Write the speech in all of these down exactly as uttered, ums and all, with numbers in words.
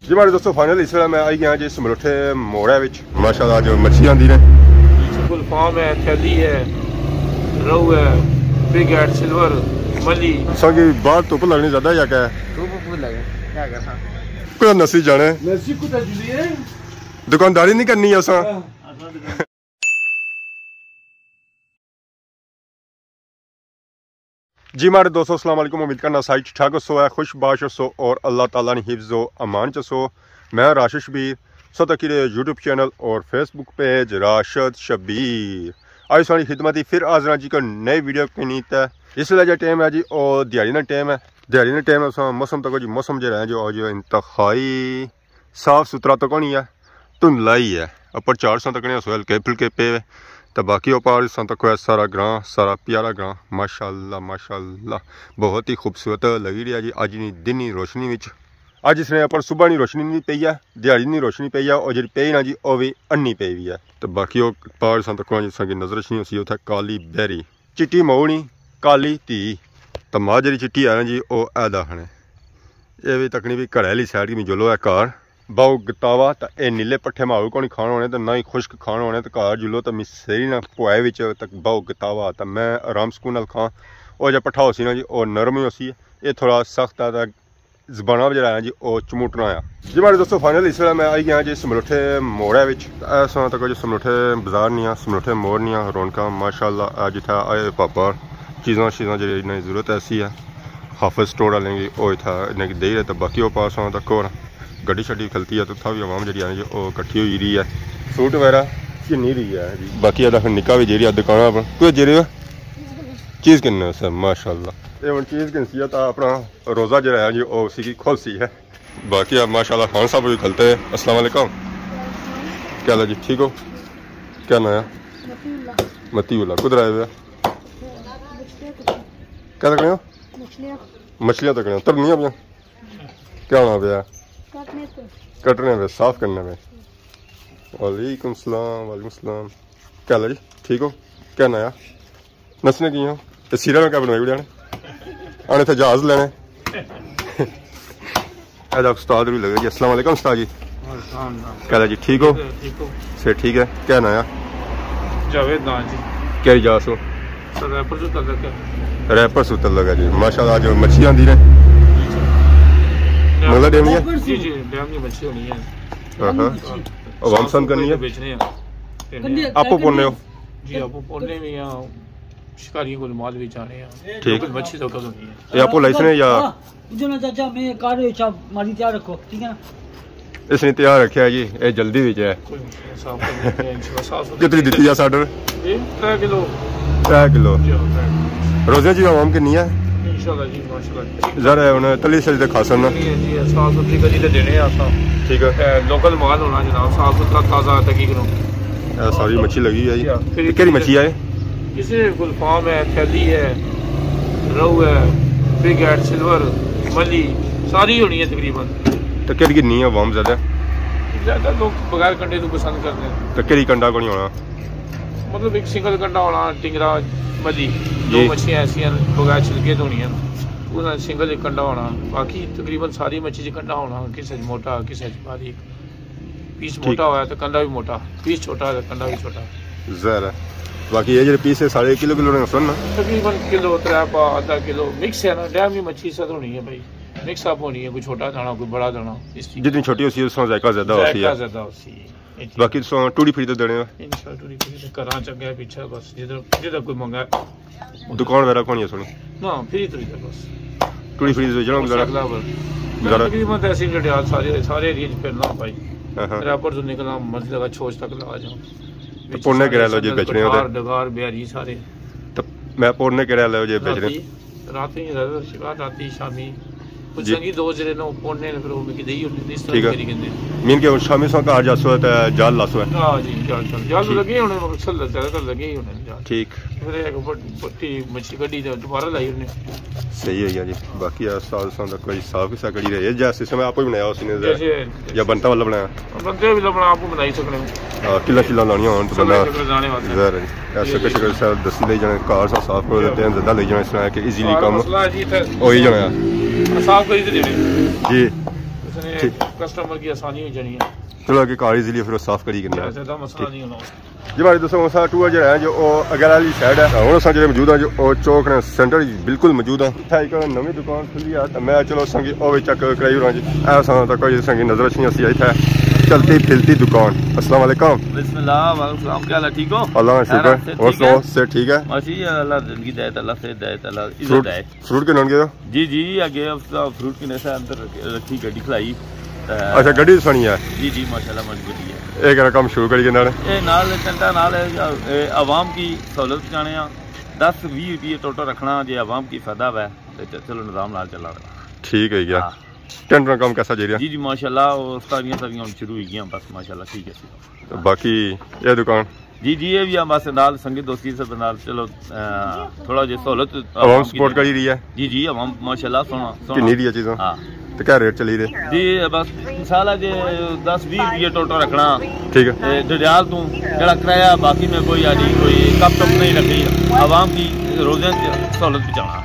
جی ماڑے دوستو، فائنل اس ویلے میں آئی گیا جی سملوٹھے موڑے وچ۔ ماشاءاللہ، جو مچھیاں دی نے۔ گل فارم ہے، تھیلی ہے، روہو ہے، بگ ہیڈ سلور، ملی۔ ساں کی باہر دھوپ لگنی زیادہ یا کیا ہے؟ دھوپ بہت لگے، کیا کرنا؟ کوئی نسی جانے۔ نسی کتا جلی ہے؟ دکانداری نہیں کرنی اساں۔ ہاں۔ جی ماڑے دوستو، السلام علیکم۔ امید کرنا ساری ٹھیک ٹھاک ہوسو، ہے خوش باش ہوسو اور اللہ تعالیٰ نے حفظ و امان چ ہوسو۔ میں راشد شبیر، سو تکی رہے یوٹیوب چینل اور فیس بک پیج راشد شبیر۔ آج ساری خدمت ہی پھر حاضر ہاں جی کو نئی ویڈیو کنی تے۔ اس ویلے جو ٹائم ہے جی، او دیہاڑی نا ٹائم ہے۔ دیہاڑی نا ٹائم ہے، اساں موسم تکو جی، موسم جو ہے جو آج انتہائی صاف ستھرا تو کونی ہے، دھندلا ہی ہے۔ اپر چار ساں تکنے سو ہلکے پھلکے پے ہوئے۔ تے باقی او پار ساں تکو ہے سارا گراں، سارا پیارا گراں۔ ماشاءاللہ، ماشاءاللہ، بہت ہی خوبصورت لگی رہیا جی اج نی دن نی روشنی وچ۔ اج اس نے اپر صبح نی روشنی نہیں پئی ہے، دیہاڑی نی روشنی پئی ہے، او جڑی پئی نا جی، او وی انی پئی ہوئی ہے۔ تے باقی او پار ساں تکو جی ساں کی نظر اچھنی ہوسی، اتھے کالی بہری۔ چٹی مئو نی، کالی دھی۔ تے ماں جڑی چٹی ہے نا جی، او اے داکھنے۔ اے وی تکنے وی گھرے آلی سائیڈ کی میں جلو ہے گھر۔ بہو گتاوا تے اے نیلے پٹھے ماحول کونی کھان ہونے تے نہ ہی خشک کھان ہونے تے گھر جلو تے میں سیری نہ پوائے وچ تے بہو گتاوا تے میں آرام سکون نال کھاں۔ او جا پٹھا ہوسی نا جی، او نرم ہی ہوسی۔ اے تھوڑا سخت ہے تے زبانہ جڑا ہے نا جی، او چموٹنا آیا۔ جی ماڑے دوستو، فائنل اس ویلے میں آئی گیا جی سملوٹھے موڑے وچ۔ تے اے ساں تکو جی سملوٹھے بازار نی آ، سملوٹھے موڑ نی آ، رونقاں ماشاءاللہ۔ اے جتھے آئے پاپڑ، چیزاں شیزاں جڑی انہیں ضرورت ایسی ہے، حافظ سٹور والے کی، او اتھا انہیں کی دے رہے۔ تے باقی او پاس ساں تک اور گڈی شڈی کھلتی ہے، تے اتھا بھی عوام جڑی ہے نا جی، او کٹھی ہوئی رہی ہے۔ فروٹ وغیرہ گھنی رہی ہے جی۔ باقی ادا نکا بھی جیری ہے دکاناں پر۔ کوئی جیری ہو؟ چیز گھننے سے، ماشاءاللہ۔ اے ہن چیز گھنسی ہے تے اپنا روزہ جڑا ہے جی، او اسی کی کھولسی ہے۔ باقی آپ ماشاءاللہ خان صاحب بھی کھلتے ہیں۔ السلام علیکم۔ کیا حال ہے جی؟ ٹھیک ہو؟ کیا نام ہے؟ متی اللہ۔ متی اللہ۔ کدھر آئے ہوئے؟ مچھلیاں۔ کیا تکنے ہو؟ مچھلیاں۔ مچھلیاں تکنے ہو؟ ترنیاں پیاں؟ کیا ہونا پیا؟ کٹنے پہ۔ کٹنے پہ، صاف کرنے پہ۔ وعلیکم السلام، وعلیکم السلام۔ کیا حال ہے جی؟ ٹھیک ہو؟ کیا نام ہے؟ نسنے کی ہو؟ تے سیرا میں کیا بنوائی اڑیا نے؟ آنے تھے جہاز لینے۔ اے دا استاد بھی لگے جی۔ السلام علیکم استاد جی۔ السلام علیکم۔ کیا حال ہے جی؟ ٹھیک ہو؟ ٹھیک ہو؟ سے ٹھیک ہے۔ کیا نام ہے؟ جاوید نام جی۔ کیڑی جا سو؟ سر، ریپر سو تعلق ہے۔ ریپر سو تعلق ہے جی۔ ماشاءاللہ، جو مچھی آندی نے۔ جی سر۔ مطلب ڈیم نہیں ہے؟ جی جی، ڈیم کی مچھی ہونی ہے۔ ہاں ہاں۔ عوام پسند کرنی ہے؟ بیچنے ہیں۔ آپ پونے ہو؟ جی، آپ پونے بھی ہیں۔ شکاریوں کو مال بھی جانے ہیں۔ ٹھیک۔ مچھی تو کم نہیں ہے۔ یہ آپ لائسنس ہے یا؟ ہاں، جو نا چاچا، میں کار اچھا ماری تیار رکھو، ٹھیک ہے نا؟ اس نے تیار رکھیا جی، اے جلدی وچ ہے۔ کوئی مسئلہ نہیں، صاف کر دیتے ہیں، انشاءاللہ صاف ستھری۔ کتنی دتی ہے ساڈر؟ یہ ترے کلو۔ ترے کلو۔ جی ہاں، ترے کلو۔ روزے جی عوام کنی ہے؟ انشاءاللہ جی، ماشاءاللہ۔ ذرا ہن تلی سلی تے کھاسن نا۔ نہیں ہے جی، صاف ستھری کری تے دینے ہیں اساں۔ ٹھیک ہے۔ اے لوکل مال ہونا جناب، صاف ستھرا، تازہ، تکی کنوں۔ اے ساری مچھی لگی ہے جی۔ جی ہاں، پھر تے کیڑی مچھی ہے؟ اس نے گل فارم ہے، تھیلی ہے، روہو ہے، بگ ہیڈ سلور، ملی، ساری ہونی ہے تقریباً۔ تو کیڑی گھننی ہے عوام زیادہ؟ زیادہ لوگ بغیر کنڈے تو پسند کرتے ہیں۔ تو کیڑی کنڈا کو نہیں ہونا؟ مطلب ایک سنگل کنڈا ہونا، ٹنگرا، ملی، دو جی۔ مچھلیاں ایسیاں بغیر چھلکے تو ہونی ہے نا، انہاں سنگل ایک کنڈا ہونا، باقی تقریباً ساری مچھی چ کنڈا ہونا، کسے چ موٹا، کسے چ باریک۔ پیس ٹھیک۔ موٹا ہویا تو کنڈا بھی موٹا، پیس چھوٹا ہویا تو کنڈا بھی چھوٹا۔ ظاہر ہے۔ باقی یہ جڑے پیس ہے سارے کلو کلو نے سن نا؟ تقریباً کلو، ترے پا، آدھا کلو، مکس ہے نا، ڈیم بھی مچھی سب ہونی ہے بھائی، مکس اپ ہونی ہے، کوئی چھوٹا دانا، کوئی بڑا دانا، اس چیز جتنی چھوٹی ہوسی، اس طرح ذائقہ زیادہ ہوسی ہے۔ ذائقہ زیادہ ہوسی ہے۔ باقی تساں ٹوری پھری تے دینے ہو؟ انشاءاللہ ٹوری پھری تے گھراں چ اگے پچھے بس جدھر، جدھر کوئی منگے۔ دکان وغیرہ کونی ہے سنی؟ نہ، پھری تری تے بس۔ ٹوری پھری تے جناب گزارا؟ گزارا۔ تقریباً تے اسی ڈڈیال سارے، سارے ایریے چ پھرنا بھائی۔ ہاں ہاں۔ ریپر تو نکلنا، مسجد کا چھوچ تک لا جاؤں۔ تے پونے کرے لو جے بیچنے ہو تے؟ ڈگار، بیاری سارے۔ تے میں پونے کرے لو جے بیچنے؟ راتی۔ راتی نہیں، رات، رات، شکار راتی، شامی۔ کچھ جی۔ سنگی دوست جڑے نے، او پونے نے، پھر او مکی دئی ہوندی، اس طرح ٹھیک ہے۔ کری کہندے۔ مین کے شامی سو گھر جاسو تے جال لاسو ہے۔ ہاں جی، جال، جال، جال ٹھیک۔ لگے ہی ہونے، مقصد لگتا ہے، لگے ہی ہونے جال۔ ٹھیک۔ پھر ایک بٹ-، بٹی مچھی کڈی تے دوبارہ لائی ہونے۔ صحیح ہے یار جی۔ باقی استاد سان دا کوئی صاف حصہ کری رہے، جیسے سسٹم ہے آپ ہی بنایا اس نے جیسے یا بنتا والا بنایا؟ بنتے بھی لبنا آپ کو بنائی سکنے۔ ہاں، کلا شلا لانیاں ہون تو بندہ ظاہر ہے۔ ایسے کچھ کچھ سر دسی لئی جانے، کار سا صاف کرو تے ٹائم زیادہ لئی جانا، اس طرح کہ ایزیلی کام ہوئی جانا ہے۔ صاف کری تے دینے۔ جی۔ اس نے کسٹمر کی آسانی ہو جانی ہے۔ چلو، اگے گھر ایزیلی پھر صاف کری کنی ہے۔ زیادہ مسئلہ نہیں ہونا۔ جی بھائی دوستو، اساں ٹور جڑا ہے جو او اگر والی سائیڈ ہے، ہن اساں جڑے موجود ہیں جو او چوک نے سینٹر وچ بالکل موجود ہیں۔ اتھا ایک نویں دکان کھلی ہے، تے میں چلو اساں کی او وی چیک کرائی رہا جی۔ اے اساں تک کوئی اساں کی نظر اچھنی اسی اتھا چلتی پھلتی دکان۔ السلام علیکم۔ بسم اللہ، وعلیکم السلام، کیا حال ہے؟ ٹھیک ہو؟ اللہ کا شکر۔ خیرات سے، اور ٹھیک ہے؟ سناؤ، صحت ٹھیک ہے؟ ماشاءاللہ، اللہ زندگی دے، اللہ صحت دے، اللہ عزت فروٹ، دے۔ فروٹ کن ہون گئے ہو؟ جی، جی، اگے اس طرح فروٹ کنے سے اندر رکھی گڈی کھلائی۔ تے اچھا، گڈی سنی ہے؟ جی، جی، ماشاءاللہ، ماشاءاللہ، گڈی ہے۔ ایک رقم شروع کری گندے نے۔ اے نال ٹنٹا نال ہے، اے عوام کی سہولت پہنچانے آ۔ دس ویہہ روپیے ٹوٹل رکھنا، جے عوام کی فائدہ ہوئے، تے چ-، چلو نظام نال چلنا۔ ٹھیک ہے گیا۔ ہاں۔ ٹینٹ نا کام کیسا جائی رہا؟ جی، جی، ماشاءاللہ، او استادیاں ساریاں ہن شروع ہوئی گیاں، بس ماشاءاللہ ٹھیک ہے سی۔ باقی یہ دکان؟ جی، جی، یہ بھی ہم بس نال سنگت دوستی سے نال، چلو، آ، تھوڑا جہا سہولت عوام عوام کی سپورٹ دے۔ کری رہی ہے؟ جی، جی، عوام ماشاءاللہ سونا، سونا۔ کنی دی ہے چیزاں؟ ہاں۔ تو کیا ریٹ چلی رہے؟ جی، بس مثال ہے جی، دس ویہہ روپیے ٹوٹل رکھنا۔ ٹھیک ہے۔ تے ڈڈیال تو جڑا کرایہ، باقی میں کوئی آدھی کوئی کپ ٹپ نہیں رکھی، عوام کی روزے چ سہولت پہنچانا۔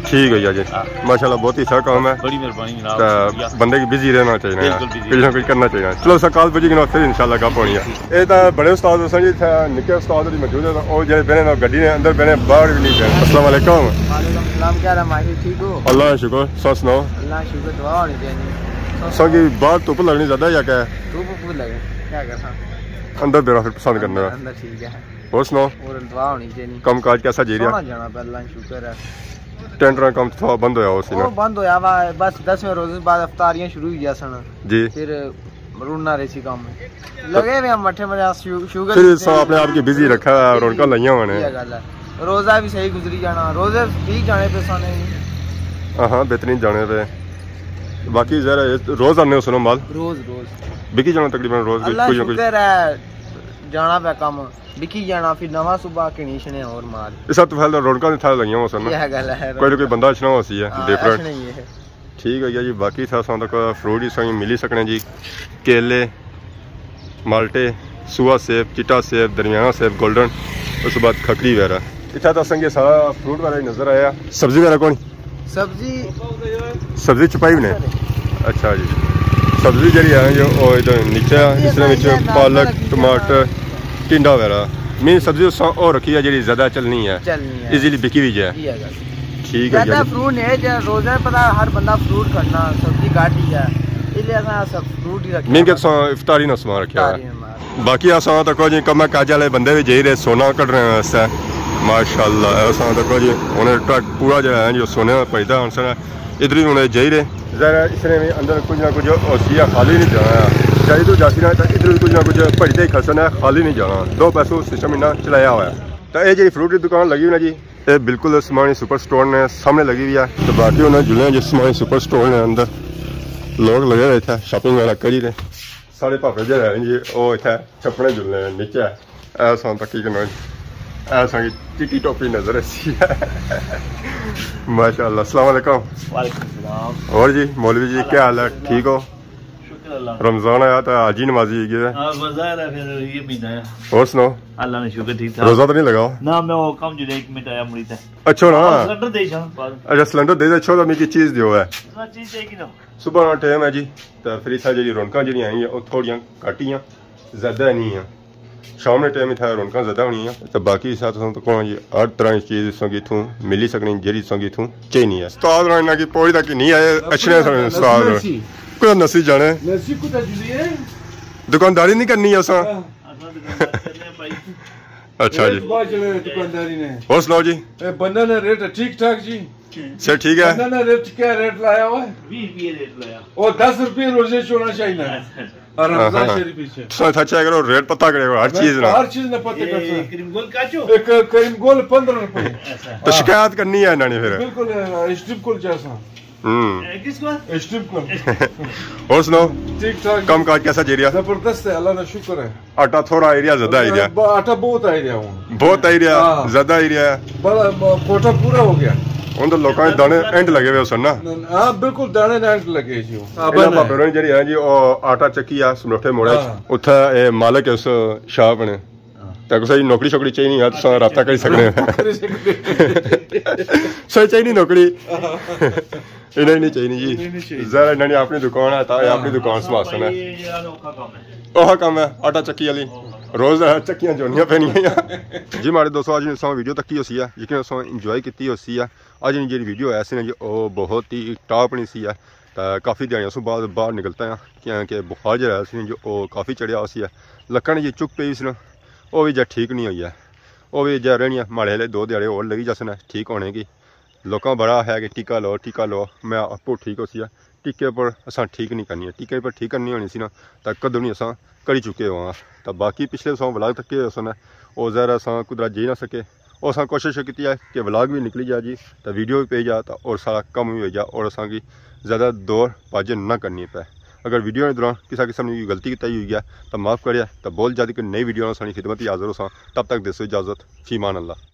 ٹھیک ہے جی۔ ہاں۔ ماشاءاللہ، بہت ہی اچھا کام ہے۔ بڑی مہربانی جناب، تے شکریہ۔ بندے کی بزی رہنا چاہیے، بالکل بزی۔ کچھ نہ کچھ کرنا چاہیے۔ چلو، اساں کال بجی کے نال پھر انشاءاللہ گپ ہونی ہے۔ اے تاں بڑے استاد حسن جی، اتھے نکے استاد بھی موجود ہیں، او جڑے بہنے نا گڈی نے اندر بہنے، باہر بھی نہیں بہنے۔ السلام علیکم۔ وعلیکم السلام، کیا حال ہے ماہر، ٹھیک ہو؟ اللہ کا شکر، سو سناؤ۔ اللہ کا شکر، دعا ہونی چاہیے۔ سو کی باہر دھوپ لگنی زیادہ یا کیا ہے؟ دھوپ بہت لگے، کیا کرساں؟ اندر بیٹھنا پھر پسند کرنا ہے۔ اندر ٹھیک ہے۔ اور سناؤ؟ اور دعا ہونی چاہیے۔ کم کاج کیسا جائی رہا؟ سونا جانا پہ، اللہ کا شکر ہے۔ ٹینٹ نا کم تھوڑا بند ہویا ہو سی نا؟ او بند ہویا وا، بس دسویں روزے بعد افطاریاں شروع ہوئی گیا سن۔ جی۔ پھر رڑنا رہی سی کم۔ لگے ہوئے ہم مٹھے مٹھے شو-، شوگر پھر کیتے۔ سب اپنے آپ کی بزی رکھا ہے، رونقاں لائیاں ہونے۔ یہ گل ہے۔ روزہ بھی صحیح گزری جانا، روزے ٹھیک جانے پہ سانے۔ ہاں ہاں، بہترین جانے پہ۔ باقی ذرا روز آنے ہو سنو مال؟ روز، روز۔ بکی جانا تقریباً روز، اللہ کچھ نہ کچھ۔ شکر ہے، جانا پہ کم۔ بکی جانا، پھر نواں صبح کنی شنے اور مال۔ اس وقت فی الحال رونقاں تھا لگیاں ہو سن نا۔ یہ گل ہے۔ کوئی نہ کوئی بندہ اچھنا ہو سی ہے، ہاں، ڈفرنٹ۔ اچھنا ہی ہے۔ ٹھیک ہے جی، باقی تھا ساں تک فروٹ ہی ساں ملی سکنے جی، کیلے، مالٹے، سوا سیب، چٹا سیب، درمیانہ سیب، گولڈن، اس کے بعد کھکڑی وغیرہ۔ اتھا تو سنگے سارا فروٹ وغیرہ ہی نظر آیا۔ سبزی وغیرہ کون؟ سبزی سبزی چپائی بھی نے؟ اچھا جی۔ سبزی جڑی ہے جو او ادھر نیچے ہے، اس نے وچ پالک، ٹماٹر، ٹنڈا وغیرہ۔ مین سبزی اس اور رکھی ہے جڑی زیادہ چلنی ہے۔ چلنی ہے۔ ایزیلی بکی بھی جائے۔ یہ گل۔ ٹھیک ہے زیادہ جی۔ فروٹ نہیں ہے، جے روزے پتہ ہر بندہ فروٹ کھانا، سبزی گھٹ ہی ہے۔ اس لیے اساں سب فروٹ ہی رکھیا۔ مین کہ تساں افطاری نا سامان رکھیا ہے۔ افطاری نا سامان۔ باقی اساں تکو جی کم کاج والے بندے بھی جائی رہے سونا کڈنے واسطے۔ ماشاءاللہ، اساں تکو جی ہن ٹرک پورا جڑا ہے جو سونے نا بھریا ہن سارا۔ ادھر ہی ہن جائی رہے۔ ذرا اس نے بھی اندر کچھ نہ کچھ ہوسی ہے، خالی نہیں جانا ہے۔ شاید تو جاسی نا تو ادھر بھی کچھ نہ کچھ بھری تے ہی کھسنا ہے، خالی نہیں جانا۔ دو پیسوں سسٹم انہاں چلایا ہوا ہے۔ تو یہ جی فروٹ کی دکان لگی ہوئی نا جی، یہ بالکل سمانی سپر سٹور نے سامنے لگی ہوئی ہے۔ تو باقی انہاں جلنے جی سمانی سپر سٹور نے اندر لوگ لگے ہوئے تھے، شاپنگ وغیرہ کری رہے۔ سارے پاپے جڑے ہیں جی، وہ اتھے چھپنے جلنے ہیں نیچے۔ اے ساں تکی کنو جی۔ اے ساں کی چٹی ٹوپی نظر اچھی ہے۔ ماشاءاللہ۔ السلام علیکم۔ وعلیکم السلام۔ اور جی، مولوی جی، کیا حال ہے؟ الحمدللہ۔ ٹھیک ہو؟ شکر اللہ۔ رمضان آیا تو حاجی نمازی ہی گئے۔ ہاں، بس ظاہر ہے پھر یہ مہینہ ہے۔ اور سناؤ؟ اللہ نے شکر ٹھیک ٹھاک۔ روزہ تو نہیں لگا؟ نہ، میں وہ کم جو ایک منٹ آیا مڑی تے۔ اچھا نا۔ ہاں، سلنڈر دے جانا بعد۔ اچھا، سلنڈر دے دے، اچھا تو میری چیز دیو ہے۔ ہاں، چیز چاہیے نا۔ صبح نا ٹائم ہے جی، تو پھر اتھا جڑی رونقاں جڑیاں آئیاں، وہ تھوڑیاں گھٹ ہی ہیں، زیادہ نہیں ہیں۔ شام نے ٹائم اتھا رونقاں زیادہ ہونی ہیں۔ تو باقی ساتھ ساتھ کون جی ہر طرح کی چیز سنگی تھوں ملی سکنی، جڑی سنگی تھوں چاہیے نہیں ہے۔ استاد ہوراں انہاں کی پوڑی تک نہیں آئے، اچھے نے استاد۔ کوئی نسی جانے۔ نسی کو تجلی ہے۔ دکانداری نہیں کرنی ہے اساں۔ ہاں۔ اچھا جی۔ ریٹ بہت چلے دکانداری نے۔ اور سناؤ جی۔ اے بندہ نے ریٹ ٹھیک ٹھاک جی۔ سر ٹھیک ہے۔ بندہ نے ریٹ کیا ریٹ لایا ہوا ہے؟ ویہہ روپے ریٹ لایا۔ او دس روپے روزے چ ہونا چاہیے۔ اچھا، اچھا۔ اور رمضان ہاں، ہاں۔ شریف پیچھے۔ تساں اتھا چیک کرو، ریٹ پتہ کرے، ہر چیز نا۔ ہر چیز نا پتہ اے کرساں۔ کریم گول کچو؟ ایک کریم گول پندرہ روپے۔ اچھا۔ تو شکایت کرنی ہے انہاں نے پھر۔ بالکل، اسٹرپ کول جاساں۔ ہوں۔ اے، کس کو؟ اسٹرپ کول۔ اور سناؤ؟ ٹھیک ٹھاک۔ کم کاج کیسا جائی رہیا؟ زبردست ہے، اللہ کا شکر ہے۔ آٹا تھوڑا آئی رہیا، زیادہ آئی رہیا؟ ب-، آٹا بہت آئی رہیا ہوں۔ بہت آئی رہیا، ہاں۔ زیادہ آئی رہیا؟ بڑا، ب-، کوٹا پورا ہو گیا۔ ہن تو لوکاں دے دانے اینڈ لگے ہوئے سن نا۔ ہاں، بالکل دانے اینڈ لگے جی۔ ہاں، انہاں بھاپے ہوراں جڑی ہے جی، او آٹا چکی آ سملوٹھے موڑے، ہاں۔ اتھا اے مالک ہے اس شاپ نے۔ ہاں۔ تے کسے نوکری شوکری چاہیے نہیں ہے، تساں رابطہ کری سکنے ہو۔ کری سکنے۔ سر چاہیے نہیں نوکری۔ انہاں نی چاہیے جی۔ انہاں نی چاہیے۔ ظاہر ہے، انہاں نی اپنی دکان ہے، تاں اے اپنی دکان سنبھالسن۔ یہ، یہ اوکھا کام ہے۔ اوہا کام ہے، آٹا چکی والی۔ روز چکیاں جوڑنیاں پینیاں۔ جی ماڑے دوستو، اج اساں ویڈیو تکی ہوسی ہے، یقین اساں انجوائے کیتی ہوسی ہے۔ اج نی جیڑی ویڈیو ہے سی نا جی، او بہت ہی ٹاپ نی سی ہے۔ تے کافی دیہاڑیاں سوں بعد باہر نکلتا ہاں، کیونکہ بخار جیڑا ہے سی نا جی، او کافی چڑھیا ہوسی ہے۔ لکاں نی جی چک پئی سی نا، او وی جے ٹھیک نہیں ہوئی ہے۔ او وی جے رہنی ہے، ماڑے ہلے دو دیہاڑے ہور لگی جاسن ٹھیک ہونے کی۔ لوکاں بڑا ہے کہ ٹیکہ لو، ٹیکہ لو، میں آپو ٹھیک ہوسی ہے۔ ٹیکے پر اساں ٹھیک نہیں کرنی ہے، ٹیکے پر ٹھیک کرنی ہونی سی نا، تاں کدوں نہیں اساں کری چکے ہوواں۔ تاں باقی پچھلے ساں ولاگ تکے ہوسن، او ظاہر اساں کدرا جائی نہ سکے۔ او اساں کوشش کیتی ہے کہ ولاگ بھی نکلی جا جی، تاں ویڈیو بھی پئی جا، تاں اور سارا کم بھی ہوئی جا، اور اساں کی زیادہ دور پاجے نہ کرنی پے۔ اگر ویڈیو نے دوران کسا قسم نی کوئی غلطی کیتی ہوئی ہے، تاں معاف کریا، تاں بہت جلدی کوئی نئی ویڈیو نال ساڑی خدمت ہی حاضر ہوساں۔ تب تک دیسو اجازت، فی امان اللہ۔